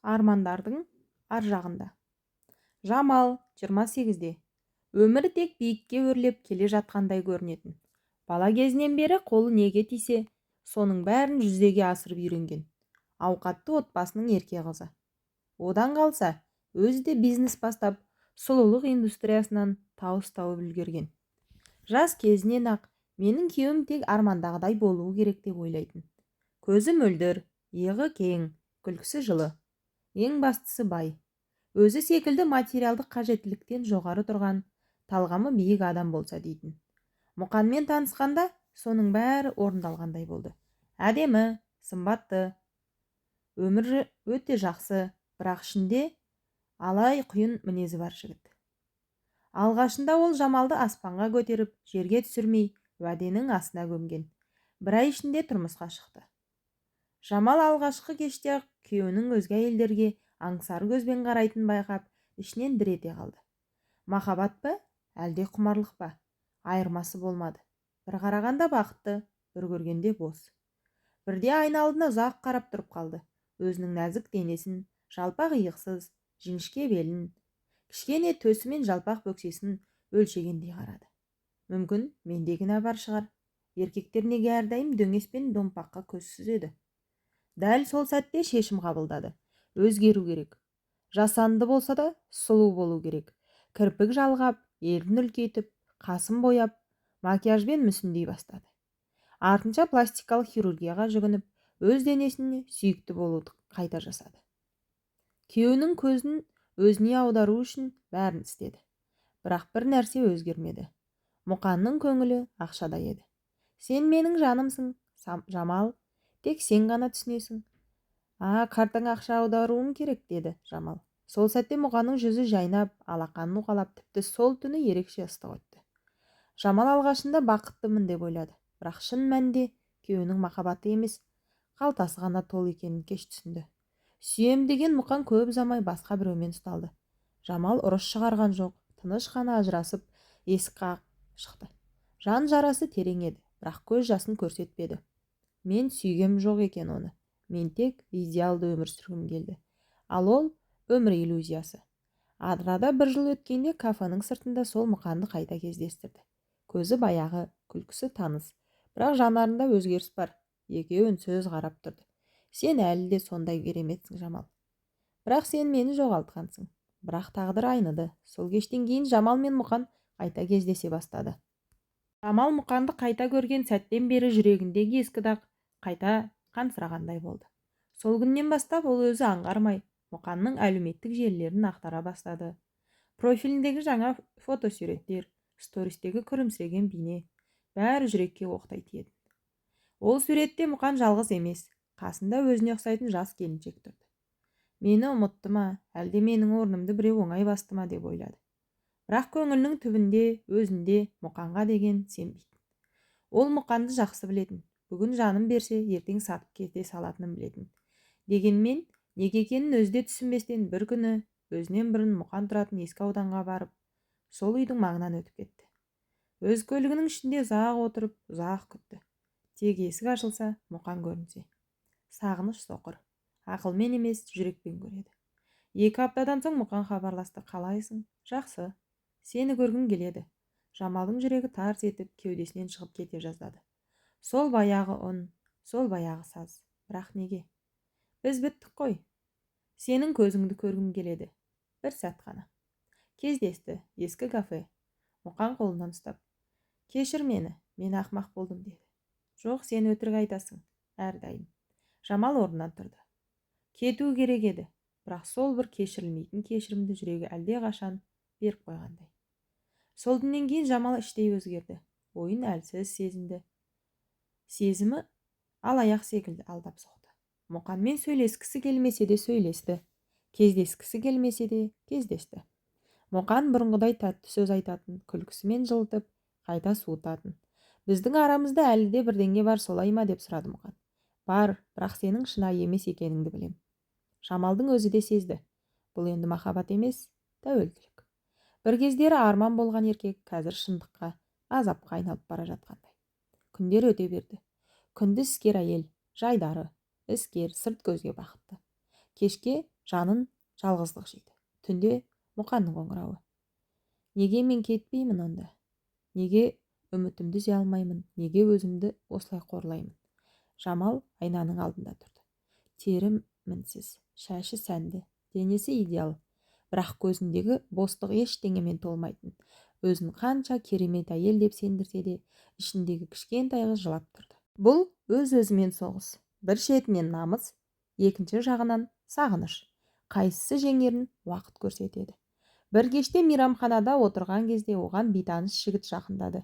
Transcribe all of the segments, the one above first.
Армандардың ар жағында. Жамал 28-де. Өмірі тек биікке өрлеп келе жатқандай көрінетін. Бала кезінен бері қолы неге тисе, соның бәрін жүзеге асырып үйренген. Ауқатты отбасының ерке қызы. Одан қалса, өзі де бизнес бастап, сұлулық индустриясынан табыс тауып үлгерген. Жас кезінен-ақ менің күйеуім тек армандағыдай болуы керек деп ойлайтын. Көзі мөлдір, иығы кең, күлкісі жылы. Ең бастысы бай. Өзі секілді материалдық қажеттіліктен жоғары тұрған, талғамы биік адам болса дейтін. Мұқанмен танысқанда соның бәрі орындалғандай болды. Әдемі, сымбатты, өмірі өте жақсы, бірақ ішінде алай құйын мінезі бар жігіт. Алғашында ол Жамалды аспанға көтеріп, жерге түсірмей, уәденің астына көмген. Бір ай ішінде тұрмысқа шықты. Жамал алғашқы кеште-ақ күйеуінің өзге әйелдерге аңсар көзбен қарайтынын байқап, ішінен дір ете қалды. Махаббат па, әлде құмарлық па? Айырмасы болмады. Бір қарағанда бақытты, бір көргенде бос. Бірде айна алдына ұзақ қарап тұрып қалды. Өзінің нәзік денесін, жалпақ иықсыз, жіңішке белін, кішкене төсі мен жалпақ бөксесін өлшегендей қарады. Мүмкін, менде кінә бар шығар. Еркектер неге әрдайым дөңес пен томпаққа көз сүзеді? Дәл сол сәтте шешім қабылдады. Өзгеру керек. Жасанды болса да сұлу болу керек. Кірпік жалғап, ернін үлкейтіп, қасын бояп, макияжбен мүсіндей бастады. Артынша пластикалық хирургияға жүгініп, өз денесіне сүйікті болуды қайта жасады. Күйеуінің көзін өзіне аудару үшін бәрін істеді. Бірақ бір нәрсе өзгермеді. Мұқанның көңілі ақшада еді. Сен менің жанымсың, Жамал, тек сен ғана түсінесің. А, картаңа ақша аударуым керек, деді Жамал. Сол сәтте Мұқанның жүзі жайнап, алақанын уқалап, тіпті сол түні ерекше ыстық өтті. Жамал алғашында бақыттымын деп ойлады, бірақ шын мәнінде күйеуінің махаббаты емес, қалтасы ғана толы екенін кеш түсінді. Сүйем деген Мұқан көп ұзамай басқа біреумен ұсталды. Жамал ұрыс шығарған жоқ, тыныш қана ажырасып, есік қағып шықты. Жан жарасы терең еді, бірақ көз жасын көрсетпеді. Мен сүйгем жоқ екен оны. Мен тек идеалды өмір сүргім келді. Ал ол өмір иллюзиясы. Арада бір жыл өткенде кафенің сыртында сол Мұқанды қайта кездестірді. Көзі баяғы, күлкісі таныс, бірақ жанарында өзгеріс бар. Екеуі үнсіз қарап тұрды. Сен әлі де сондай кереметсің, Жамал. Бірақ сен мені жоғалтқансың. Бірақ тағдыр айныды. Сол кештен кейін Жамал мен Мұқан қайта кездесе бастады. Жамал Мұқанды қайта көрген сәттен бері жүрегіндегі ескі дақ қайта қансырағандай болды. Сол күннен бастап ол өзі аңғармай Мұқанның әлеуметтік желілерін ақтара бастады. Профиліндегі жаңа фотосуреттер, стористегі күлімсіреген бейне, бәрі жүрекке оқтай тиетін. Ол суретте Мұқан жалғыз емес, қасында өзіне ұқсайтын жас келіншек тұрды. Мені ұмытты ма, әлде менің орнымды біреу оңай басты ма деп ойлады. Бірақ көңілінің түбінде өзінде Мұқанға деген сенбейтін. Ол Мұқанды жақсы білетін. Бүгін жанын берсе, ертең сатып кете салатынын білетін. Дегенмен, неге екенін өзі де түсінбестен бір күні өзінен бұрын Мұқан тұратын ескі ауданға барып, сол үйдің маңынан өтіп кетті. Өз көлігінің ішінде ұзақ отырып, ұзақ күтті. Тек есік ашылса, Мұқан көрінсе. Сағыныш соқыр. Ақылмен емес, жүрекпен көреді. 2 аптадан соң Мұқан хабарласты. Қалайсың? Жақсы. Сені көргім келеді. Жамалдың жүрегі тарс етіп кеудесінен шығып кете жаздады. Сол баяғы үн, сол баяғы саз. Бірақ неге? Біз біттік қой. Сенің көзіңді көргім келеді. Бір сәт қана. Кездесті. Ескі кафе. Мұқан қолынан ұстап. Кешір мені, мен ақымақ болдым деді. Жоқ, сен өтірік айтасың. Әрдайым. Жамал орнынан тұрды. Кету керек еді, бірақ сол бір кешірілмейтін кешірімді жүрегі әлде қашан беріп қойғандай. Сол түннен кейін Жамал іштей өзгерді. Ойын әлсіз сезінді. Сезімі алаяқ секілді алдап соқты. Мұқанмен сөйлескісі келмесе де сөйлесті. Кездескісі келмесе де кездесті. Мұқан бұрынғыдай тәтті сөз айтатын, күлкісімен жылытып, қайта суытатын. Біздің арамызда әлі де бірдеңе бар, солай ма деп сұрады Мұқан. Бар, бірақ сенің шынайы емес екеніңді білем. Жамалдың өзі де сезді. Бұл енді махаббат емес, тәуелділік. Бір кездері арман болған еркек қазір шындыққа, азапқа айналып бара жатқандай. Күндер өте берді. Күндіз іскер әйел, жайдары, іскер, сырт көзге бақытты. Кешке Жанын жалғыздық жейді. Түнде Мұқанның қоңырауы. Неге мен кетпеймін онда? Неге үмітімді үзе алмаймын? Неге өзімді осылай қорлаймын? Жамал айнаның алдында тұрды. Тері мінсіз, шашы сәнді, денесі идеал. Бірақ көзіндегі бостық ештеңемен толмайтын. Өзін қанша керемет әйел деп сендірсе де, ішіндегі кішкентай қыз жылап тұрды. Бұл өз-өзімен соғыс. Бір шетінен намыс, екінші жағынан сағыныш. Қайсысы жеңерін уақыт көрсетеді. Бір кеште мейрамханада отырған кезде оған бейтаныс жігіт жақындады.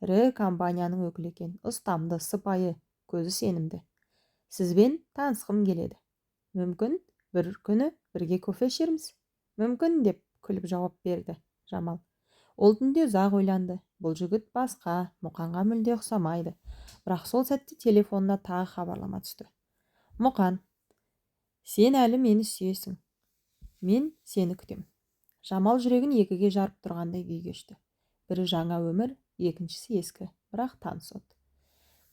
Ірі компанияның өкілі екен, ұстамды, сыпайы, көзі сенімді. Сізбен танысқым келеді. Мүмкін, бір күні бірге кофе ішерміз. Мүмкін, деп күліп жауап берді Жамал. Ол түнде ұзақ ойланды. Бұл жігіт басқа, Мұқанға мүлде ұқсамайды. Бірақ сол сәтте телефонына тағы хабарлама түсті. Мұқан, сен әлі мені сүйесің. Мен сені күтемін. Жамал жүрегін екіге жарып тұрғандай күй кешті. Бірі жаңа өмір, екіншісі ескі, бірақ таныс от.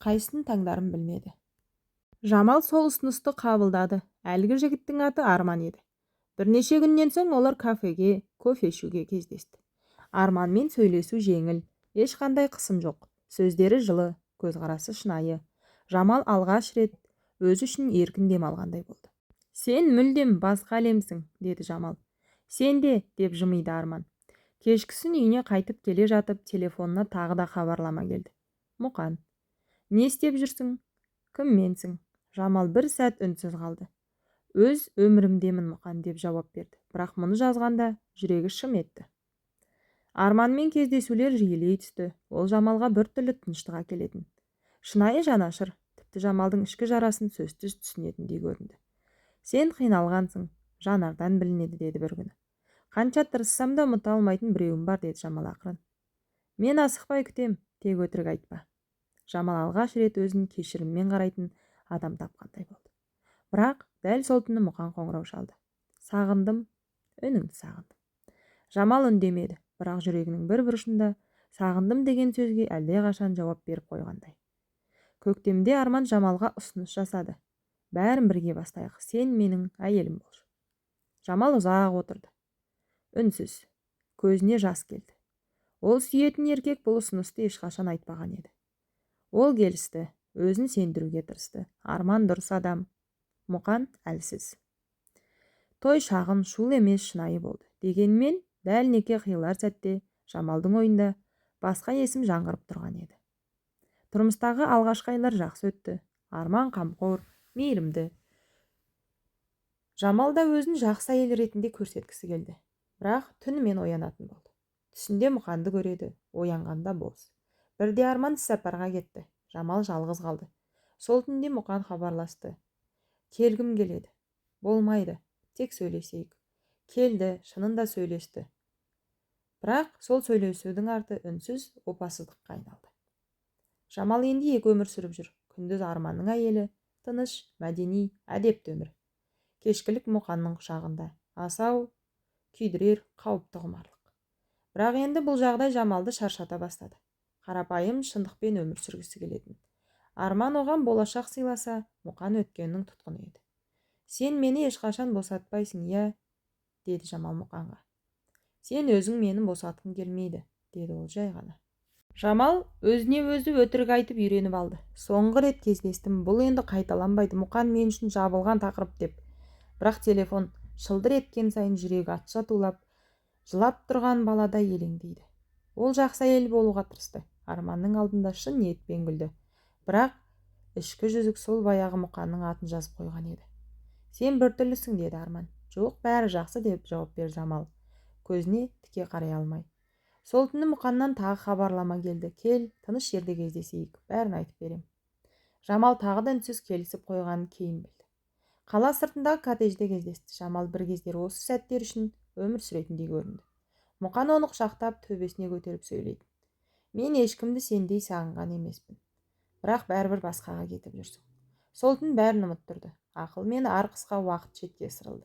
Қайсысын таңдарын білмеді. Жамал сол ұсынысты қабылдады. Әлгі жігіттің аты Арман еді. Бірнеше күннен соң олар кафеге, кофе ішуге кездесті. Арманмен сөйлесу жеңіл, ешқандай қысым жоқ. Сөздері жылы, көзқарасы шынайы. Жамал алғаш рет өзі үшін еркін дем алғандай болды. Сен мүлдем басқа әлемсің, деді Жамал. Сен де, деп жымиды Арман. Кешкісін үйіне қайтып келе жатып, телефонына тағы да хабарлама келді. Мұқан, не істеп жүрсің? Кімменсің? Жамал бір сәт үнсіз қалды. Өз өмірімдемін, Мұқан, деп жауап берді. Бірақ мұны жазғанда жүрегі шым етті. Арманмен кездесулер жиілей түсті. Ол Жамалға біртүрлі тыныштық әкелетін. Шынайы жанашыр, тіпті Жамалдың ішкі жарасын сөзсіз түсінетіндей көрінді. Сен қиналғансың, жанардан білінеді, деді бір күні. Қанша тырыссам да ұмыта алмайтын біреуім бар, деді Жамал ақырын. Мен асықпай күтем, тек өтірік айтпа. Жамал алғаш рет өзін кешіріммен қарайтын адам тапқандай болды. Бірақ дәл сол түні Мұқан қоңырау шалды. Сағындым, үніңді сағындым. Жамал үндемеді, бірақ жүрегінің бір бұрышында сағындым деген сөзге әлдеқашан жауап беріп қойғандай. Көктемде Арман Жамалға ұсыныс жасады. Бәрін бірге бастайық, сен менің әйелім болшы. Жамал ұзақ отырды. Үнсіз, көзіне жас келді. Ол сүйетін еркек бұл ұсынысты ешқашан айтпаған еді. Ол келісті, өзін сендіруге тырысты. Арман дұрыс адам, Мұқан әлсіз. Той шағын, шулы емес, шынайы болды. Дегенмен дәл неке қиылар сәтте Жамалдың ойында басқа есім жаңғырып тұрған еді. Тұрмыстағы алғашқы айлар жақсы өтті. Арман қамқор, мейірімді. Жамал да өзін жақсы әйел ретінде көрсеткісі келді. Бірақ түнімен оянатын болды. Түсінде Мұқанды көреді, оянғанда бос. Бірде Арман іссапарға кетті. Жамал жалғыз қалды. Сол түнде Мұқан хабарласты. Келгім келеді. Болмайды, тек сөйлесейік. Келді, шынында сөйлесті. Бірақ сол сөйлесудің арты үнсіз опасыздыққа айналды. Жамал енді екі өмір сүріп жүр. Күндіз Арманның әйелі, тыныш, мәдени, әдепті өмір. Кешкілік Мұқанның құшағында. Асау, күйдірер, қауіпті құмарлық. Бірақ енді бұл жағдай Жамалды шаршата бастады. Қарапайым шындықпен өмір сүргісі келетін. Арман оған болашақ сыйласа, Мұқан өткеннің тұтқыны еді. Сен мені ешқашан босатпайсың, иә, деді Жамал Мұқанға. Сен өзің мені босатқың келмейді, деді ол жай ғана. Жамал өзіне өзі өтірік айтып үйреніп алды. Соңғы рет кездестім, бұл енді қайталанбайды. Мұқан мен үшін жабылған тақырып деп. Бірақ телефон шылдыр еткен сайын жүрегі атша тулап, жылап тұрған баладай елеңдейді. Ол жақсы әйел болуға тырысты. Арманның алдында шын ниетпен күлді. Бірақ ішкі жүзік сол баяғы Мұқанның атын жазып қойған еді. Сен біртүрлісің, деді Арман. Жоқ, бәрі жақсы, деп жауап берді Жамал. Көзіне тіке қарай алмай. Сол түні Мұқаннан тағы хабарлама келді. Кел, тыныш жерде кездесейік, бәрін айтып берем. Жамал тағы да үнсіз келісіп қойғанын кейін білді. Қала сыртындағы коттеджде кездесті. Жамал бір кездері осы сәттер үшін өмір сүретіндей көрінді. Мұқан оны құшақтап, төбесіне көтеріп сөйлейтін. Мен ешкімді сендей сағынған емеспін. Бірақ бәрібір басқаға кетіп жүрсің. Сол түн бәрін ұмыттырды. Ақыл мен ар қысқа уақыт шетке ысырылды.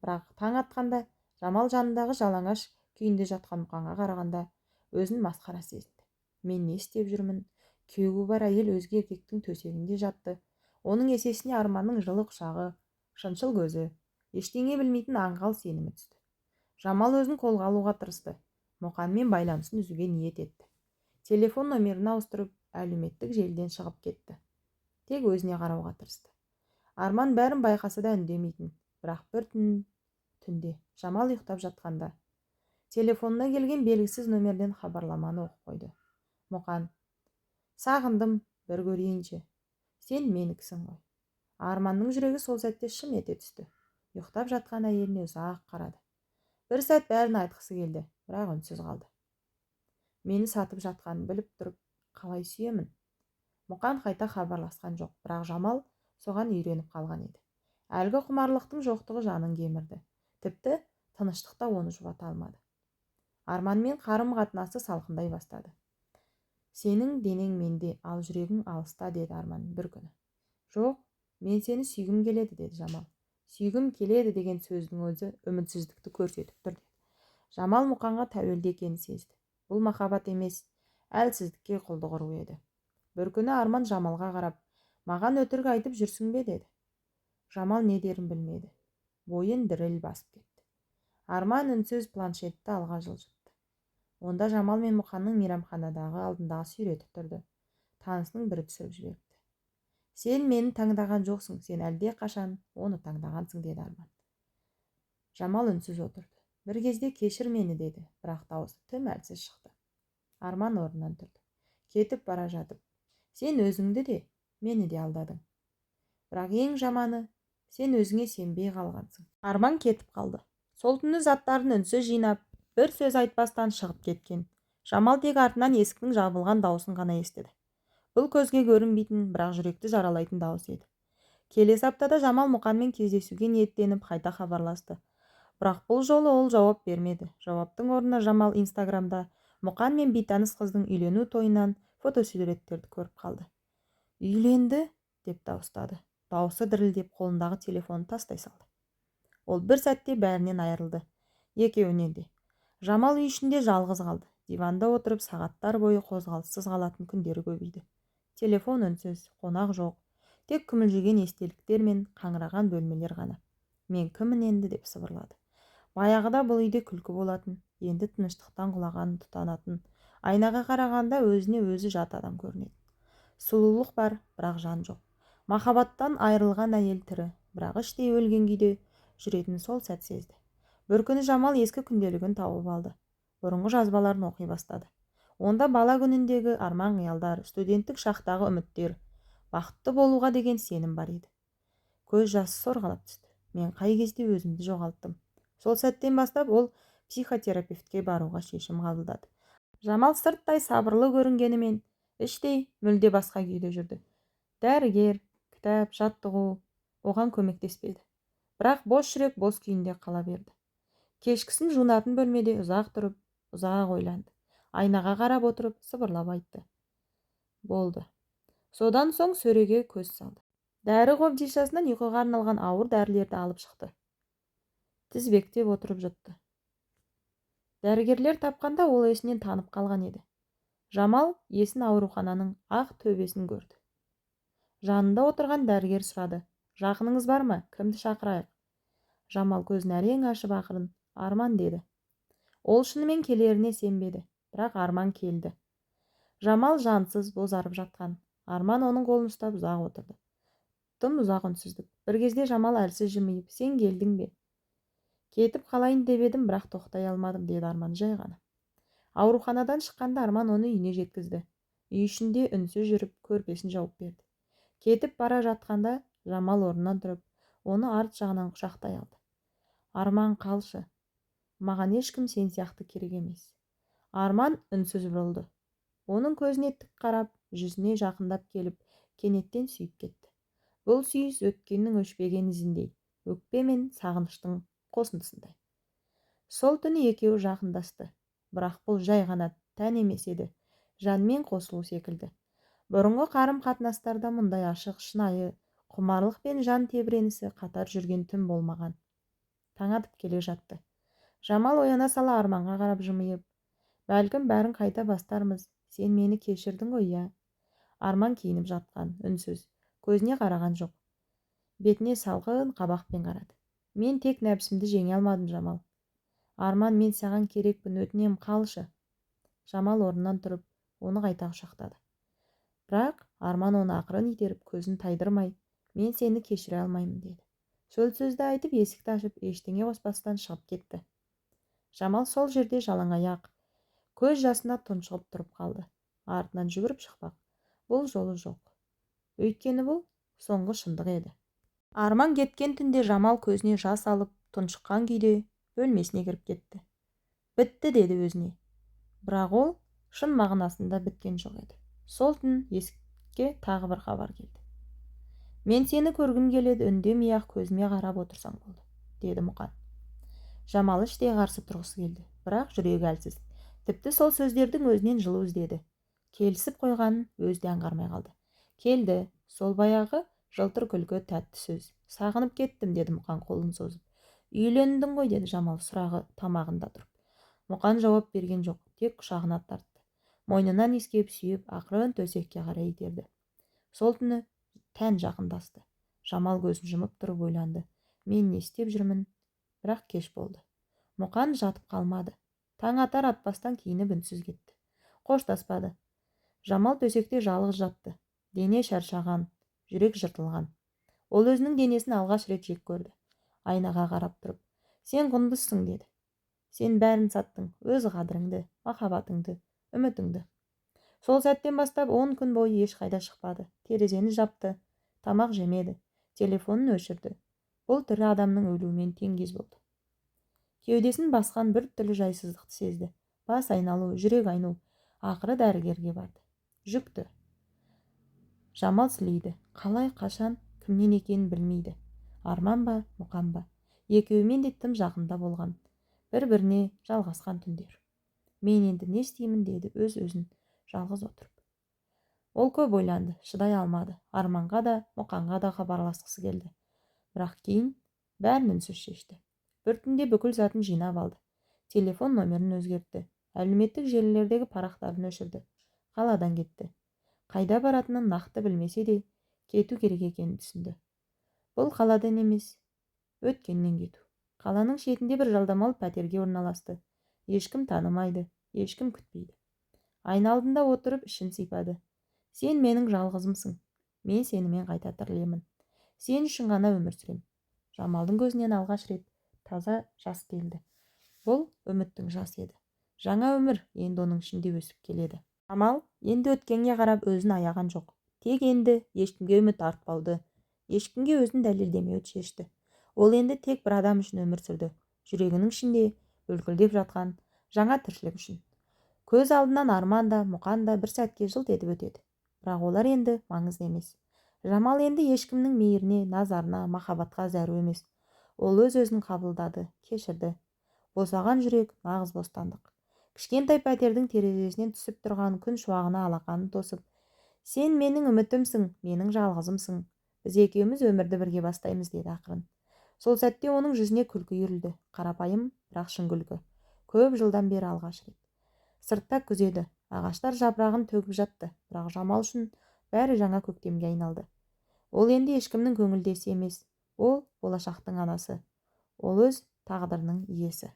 Бірақ таң атқанда Жамал жанындағы жалаңаш күйінде жатқан Мұқанға қарағанда өзін масқара сезінді. Мен не істеп жүрмін? Күйеуі бар әйел өзге еркектің төсегінде жатты. Оның есесіне Арманның жылы құшағы, шыншыл көзі, Ештеңе білмейтін аңғал сенімі түсті. Жамал өзін қолға алуға тырысты. Мұқанмен байланысын үзуге ниет етті. Телефон номерін ауыстырып, әлеуметтік желіден шығып кетті. Тек өзіне қарауға тырысты. Арман бәрін байқаса да үндемейтін. Бірақ бір түнде Жамал ұйықтап жатқанда телефонына келген белгісіз номерден хабарламаны оқып қойды. Мұқан: "Сағындым, бір көрейінші. Сен меніксің ғой." Арманның жүрегі сол сәтте шым ете түсті. Ұйықтап жатқан әйеліне ұзақ қарады. Бір сәт бәрін айтқысы келді, бірақ үнсіз қалды. Мені сатып жатқанын біліп тұрып, қалай сүйемін? Мұқан қайта хабарласқан жоқ, бірақ Жамал соған үйреніп қалған еді. Әлгі құмарлықтың жоқтығы жанын кемірді. Тіпті тыныштық та оны жұбата алмады. Арманмен қарым-қатынасы салқындай бастады. Сенің денең менде, ал жүрегің алыста, деді Арман бір күні. Жоқ, мен сені сүйгім келеді, деді Жамал. Сүйгім келеді деген сөздің өзі үмітсіздікті көрсетіп тұр, деді. Жамал Мұқанға тәуелді екенін сезді. Бұл махаббат емес, әлсіздікке құлдық ұру еді. Бір күні Арман Жамалға қарап, "Маған өтірік айтып жүрсің бе?" деді. Жамал не дерін білмеді. Бойын діріл басып кетті. Арман үнсіз планшетті алға жылжытты. Онда Жамал мен Мұқанның мейрамханадағы алдындағы суреті тұрды. Танысының бірі түсіріп жіберіпті. Сен мені таңдаған жоқсың, сен әлде қашан оны таңдағансың, деді Арман. Жамал үнсіз отырды. Бір кезде кешір мені деді, бірақ дауысы тым әлсіз шықты. Арман орнынан тұрды. Кетіп бара жатып, сен өзіңді де, мені де алдадың. Бірақ ең жаманы, сен өзіңе сенбей қалғансың. Арман кетіп қалды. Сол түні заттарын үнсіз жинап, бір сөз айтпастан шығып кеткен. Жамал тек артынан есіктің жабылған дауысын ғана естіді. Бұл көзге көрінбейтін, бірақ жүректі жаралайтын дауыс еді. Келесі аптада Жамал Мұқанмен кездесуге ниеттеніп қайта хабарласты. Бірақ бұл жолы ол жауап бермеді. Жауаптың орнына Жамал Инстаграмда Мұқан мен бейтаныс қыздың үйлену тойынан фотосуреттерді көріп қалды. Үйленді, деп дауыстады. Дауысы дірілдеп, қолындағы телефонын тастай салды. Ол бір сәтте бәрінен айырылды. Екеуінен де. Жамал үй ішінде жалғыз қалды. Диванда отырып сағаттар бойы қозғалыссыз қалатын күндері көбейді. Телефон үнсіз, қонақ жоқ. Тек күмілжіген естеліктер мен қаңыраған бөлмелер ғана. Мен кіммін енді, деп сыбырлады. Баяғыда бұл үйде күлкі болатын, енді тыныштықтан құлаған тұтанатын, айнаға қарағанда өзіне өзі жат адам көрінетін. Сұлулық бар, бірақ жан жоқ. Махаббаттан айырылған әйел тірі, бірақ іштей өлген күйде жүретінін сол сәт сезді. Бір күні Жамал ескі күнделігін тауып алды. Бұрынғы жазбаларын оқи бастады. Онда бала күніндегі арман қиялдар, студенттік шақтағы үміттер, бақытты болуға деген сенім бар еді. Көз жасы сорғалап түсті. Мен қай кезде өзімді жоғалттым? Сол сәттен бастап ол психотерапевтке баруға шешім қабылдады. Жамал сырттай сабырлы көрінгенімен, іштей мүлде басқа күйде жүрді. Дәрігер, кітап, жаттығу оған көмектеспеді. Бірақ бос жүрек бос күйінде қала берді. Кешкісін жуынатын бөлмеде ұзақ тұрып, ұзақ ойланды. Айнаға қарап отырып, сыбырлап айтты. Болды. Содан соң сөреге көз салды. Дәрі қобдишасынан ұйқыға арналған ауыр дәрілерді алып шықты. Тізбектеп отырып жұтты. Дәрігерлер тапқанда ол есінен танып қалған еді. Жамал есін аурухананың ақ төбесін көрді. Жанында отырған дәрігер сұрады. Жақыныңыз бар ма? Кімді шақырайық? Жамал көзін әрең ашып ақырын, Арман деді. Ол шынымен келеріне сенбеді, бірақ Арман келді. Жамал жансыз бозарып жатқан. Арман оның қолын ұстап ұзақ отырды. Тым ұзақ үнсіздік. Бір кезде Жамал әлсіз жымиып, сен келдің бе? Кетіп қалайын деп едім, бірақ тоқтай алмадым, деді Арман жай ғана. Ауруханадан шыққанда Арман оны үйіне жеткізді. Үй ішінде үнсіз жүріп, көрпесін жауып берді. Кетіп бара жатқанда Жамал орнынан тұрып, оны арт жағынан құшақтай алды. Арман, қалшы. Маған ешкім сен сияқты керек емес. Арман үнсіз бұрылды. Оның көзіне тік қарап, жүзіне жақындап келіп, кенеттен сүйіп кетті. Бұл сүйіс өткеннің өшпеген ізіндей, өкпе мен сағыныштың қосындысындай. Сол түні екеуі жақындасты. Бірақ бұл жай ғана тән емес еді, жанмен қосылу секілді. Бұрынғы қарым-қатынастарда мұндай ашық, шынайы, құмарлық пен жан тебіренісі қатар жүрген түн болмаған. Таң атып келе жатты. Жамал ояна сала Арманға қарап жымиып, бәлкім бәрін қайта бастармыз, сен мені кешірдің ғой, иә? Арман киініп жатқан, үнсіз, көзіне қараған жоқ. Бетіне салқын қабақпен қарады. Мен тек нәпсімді жеңе алмадым, Жамал. Арман, мен саған керекпін, өтінем, қалшы. Жамал орнынан тұрып, оны қайта құшақтады. Бірақ Арман оны ақырын итеріп, көзін тайдырмай, мен сені кешіре алмаймын деді. Сол сөзді айтып, есікті ашып, ештеңе қоспастан шығып кетті. Жамал сол жерде жалаң аяқ, көз жасына тұншығып тұрып қалды. Артынан жүгіріп шықпақ. Бұл жолы жоқ. Өйткені бұл соңғы шындық еді. Арман кеткен түнде Жамал көзіне жас алып, тұншыққан күйде бөлмесіне кіріп кетті. Бітті деді өзіне. Бірақ ол шын мағынасында біткен жоқ еді. Сол түн есікке тағы бір хабар келді. Мен сені көргім келеді, үндемей-ақ көзіме қарап отырсаң болды, деді Мұқан. Жамал іштей қарсы тұрғысы келді, бірақ жүрегі әлсіз. Тіпті сол сөздердің өзінен жылу іздеді. Келісіп қойғанын өзі де аңғармай қалды. Келді, сол баяғы жылтыр күлкі, тәтті сөз. Сағынып кеттім, деді Мұқан қолын созып. Үйлендің ғой, деді Жамал сұрағы тамағында тұрып. Мұқан жауап берген жоқ, тек құшағына тартты. Мойнынан иіскеп сүйіп, ақырын төсекке қарай итерді. Сол түні тән жақындасты. Жамал көзін жұмып тұрып ойланды. Мен не істеп жүрмін? Бірақ кеш болды. Мұқан жатып қалмады. Таң атар атпастан киініп үнсіз кетті. Қоштаспады. Жамал төсекте жалғыз жатты. Дене шаршаған, жүрек жыртылған. Ол өзінің денесін алғаш рет жек көрді. Айнаға қарап тұрып, сен құндызсың деді. Сен бәрін саттың, өз қадіріңді, махаббатыңды, үмітіңді. Сол сәттен бастап 10 күн бойы ешқайда шықпады. Терезені жапты, тамақ жемеді, телефонын өшірді. Бұл тірі адамның өлуімен теңгез болды. Кеудесін басқан бір түрлі жайсыздықты сезді. Бас айналу, жүрек айну. Ақыры дәрігерге барды. Жүкті. Жамал сілейді. Қалай, қашан, кімнен екенін білмейді. Арман ба, Мұқан ба? Екеуімен де тым жақында болған. Бір-біріне жалғасқан түндер. Мен енді не істеймін деді өз-өзін жалғыз отырып. Ол көп ойланды, шыдай алмады. Арманға да, Мұқанға да хабарласқысы келді. Бірақ кейін бәрін үнсіз шешті. Бір түнде бүкіл затын жинап алды. Телефон номерін өзгертті. Әлеуметтік желілердегі парақтарын өшірді. Қаладан кетті. Қайда баратынын нақты білмесе де, кету керек екенін түсінді. Бұл қаладан емес, өткеннен кету. Қаланың шетінде бір жалдамалы пәтерге орналасты. Ешкім танымайды, ешкім күтпейді. Айна алдында отырып ішін сипады. Сен менің жалғызымсың. Мен сенімен қайта тірілемін. Сен үшін ғана өмір сүрем. Жамалдың көзінен алғаш рет таза жас келді. Бұл үміттің жасы еді. Жаңа өмір енді оның ішінде өсіп келеді. Жамал енді өткенге қарап өзін аяған жоқ. Тек енді ешкімге үміт артпауды, ешкімге өзін дәлелдемеуді шешті. Ол енді тек бір адам үшін өмір сүрді. Жүрегінің ішінде бүлкілдеп жатқан жаңа тіршілік үшін. Көз алдынан Арман да, Мұқан да бір сәтке жылт етіп өтеді. Бірақ олар енді маңызды емес. Жамал енді ешкімнің мейіріне, назарына, махаббатқа зәру емес. Ол өз-өзін қабылдады, кешірді. Босаған жүрек, нағыз бостандық. Кішкентай пәтердің терезесінен түсіп тұрған күн шуағына алақанын тосып, сен менің үмітімсің, менің жалғызымсың. Біз екеуміз өмірді бірге бастаймыз, деді ақырын. Сол сәтте оның жүзіне күлкі үйірілді. Қарапайым, бірақ шын күлкі. Көп жылдан бері алғаш рет. Сыртта күз еді. Ағаштар жапырағын төгіп жатты, бірақ Жамал үшін бәрі жаңа көктемге айналды. Ол енді ешкімнің көңілдесі емес. Ол болашақтың анасы. Ол өз тағдырының иесі.